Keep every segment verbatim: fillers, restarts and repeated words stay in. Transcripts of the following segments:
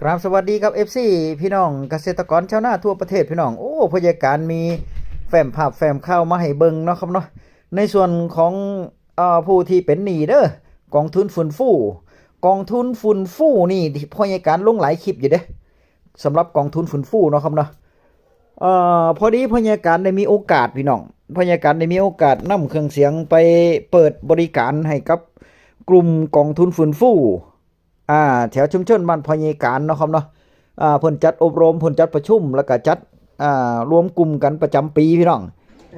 กราบสวัสดีครับ เอฟซี พี่น้องเกษตรกรชาวนาทั่วประเทศพี่น้อง โอ้ พยาการมีแฟ้มภาพแฟ้มข่าวมาให้เบิ่งเนาะครับเนาะ ในส่วนของเอ่อผู้ที่เป็นหนี้เด้อ กองทุนฟื้นฟู กองทุนฟื้นฟูนี่พยาการลงหลายคลิปอยู่เด้ สำหรับกองทุนฟื้นฟูเนาะครับเนาะ เอ่อ พอดีพยาการได้มีโอกาสพี่น้อง พยาการได้มีโอกาสนำเครื่องเสียงไปเปิดบริการให้กับกลุ่มกองทุนฟื้นฟู อ่า แถวชุมชนบ้านพอใหญ่การเนาะครับเนาะ อ่า เพิ่นจัดอบรม เพิ่นจัดประชุม แล้วก็จัด อ่า รวมกลุ่มกันประจำปีพี่น้อง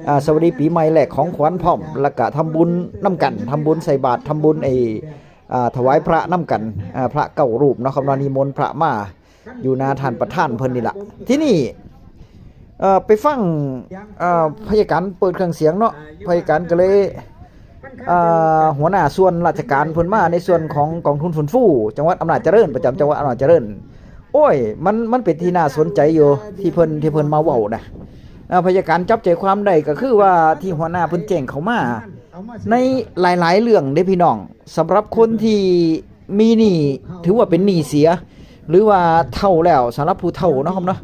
อ่า สวัสดีปีใหม่แลกของขวัญพร้อม แล้วก็ทำบุญนำกัน ทำบุญใส่บาตร ทำบุญไอ้ อ่า ถวายพระนำกัน อ่า พระเก้ารูปเนาะครับเนาะ นิมนต์พระมาอยู่หน้าท่านประธานเพิ่นนี่ล่ะ ที่นี่ เอ่อ ไปฟัง เอ่อ พยาการเปิดเครื่องเสียงเนาะ พยาการก็เลย เอ่อ หัวหน้าส่วนราชการเพิ่นมาในส่วนของกองทุนฟื้นฟูจังหวัดอำนาจเจริญ ประจำจังหวัดอำนาจเจริญ โอ้ย มัน มันเป็นที่น่าสนใจอยู่ ที่เพิ่น ที่เพิ่นมาเว้านะ เอ่อ พยาการจับใจความได้ก็คือว่าที่หัวหน้าเพิ่นแจ้งเข้ามา ในหลายๆเรื่องเด้พี่น้อง สำหรับคนที่มีหนี้ ถือว่าเป็นหนี้เสีย หรือว่าเฒ่าแล้ว สำหรับผู้เฒ่าเนาะครับเนาะ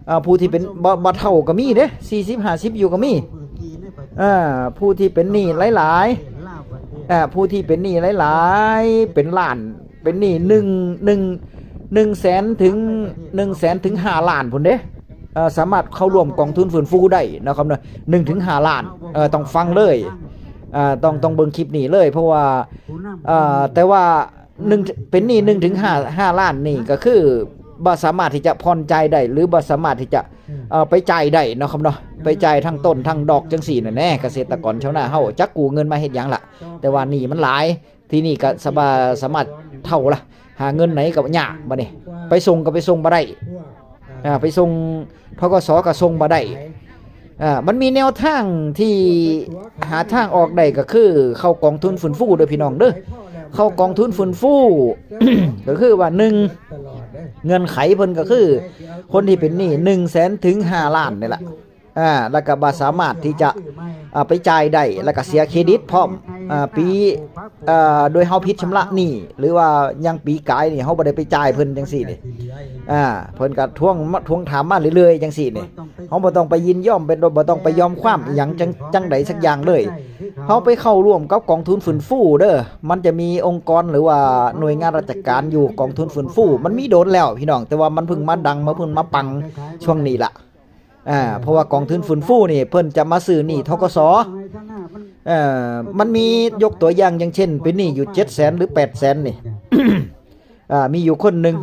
อ่า ผู้ที่เป็น บ่ บ่เฒ่าก็มีเด้ สี่สิบ ห้าสิบ อยู่ก็มี อ่า ผู้ที่เป็นหนี้หลายๆ อ่า ผู้ที่เป็นหนี้หลายๆ เป็นล้าน เป็นหนี้หนึ่ง หนึ่ง หนึ่งแสนถึง หนึ่งแสนถึงห้าล้านพุ้นเด้ เอ่อ สามารถเข้าร่วมกองทุนฟื้นฟูได้นะครับเนาะ หนึ่งถึงห้าล้าน เอ่อ ต้องฟังเลย อ่า ต้อง ต้องเบิ่งคลิปนี้เลย เพราะว่า เอ่อ แต่ว่าหนึ่ง เป็นหนี้หนึ่งถึงห้า ห้าล้านนี่ก็คือบ่สามารถที่จะผ่อนจ่ายได้ หรือบ่สามารถที่จะ เอ่อ ไปจ่ายได้เนาะครับเนาะ ไปจ่ายทั้งต้นทั้งดอกจังซี่น่ะแน่ เกษตรกรชาวนาเฮาจักกู้เงินมาเฮ็ดหยังล่ะ แต่ว่าหนี้มันหลาย ที่นี่ก็สบาย สามารถเฒ่าละ หาเงินไหนก็ยากบัดนี้ ไปส่งก็ไปส่งบ่ได้ อ่า ไปส่ง ธ.ก.ส. ก็ส่งบ่ได้ อ่า มันมีแนวทางที่หาทางออกได้ก็คือเข้ากองทุนฟื้นฟูเด้อพี่น้องเด้อ เข้ากองทุนฟื้นฟู ก็คือว่าหนึ่ง เงื่อนไขเพิ่นก็คือ คนที่เป็นหนี้หนึ่งแสนถึงห้าล้านนี่แหละ อ่า แล้วก็บ่สามารถที่จะ อ่า ไปจ่ายได้ แล้วก็เสียเครดิตพร้อม อ่า ปี อ่า โดยเฮาผิดชำระหนี้ หรือว่ายังปีกายนี่เฮาบ่ได้ไปจ่ายเพิ่นจังซี่นี่ อ่า เพิ่นก็ทวงมา ทวงถามมาเรื่อยๆจังซี่นี่ เฮาบ่ต้องไปยินยอม เป็น บ่ต้องไปยอมความอิหยังจัง จังใดสักอย่างเลย เฮาไปเข้าร่วมกับกองทุนฟื้นฟูเด้อ มันจะมีองค์กรหรือว่าหน่วยงานราชการอยู่กองทุนฟื้นฟู มันมีโดนแล้วพี่น้อง แต่ว่ามันเพิ่งมาดัง มาเพิ่งมาปังช่วงนี้ล่ะ อ่า เพราะว่ากองทุนฟื้นฟูนี่เพิ่นจะมาซื้อหนี้ ธ.ก.ส. เอ่อ มันมียกตัวอย่างอย่างเช่น เป็นหนี้อยู่เจ็ดแสนหรือแปดแสนนี่ อ่า มีอยู่คนหนึ่ง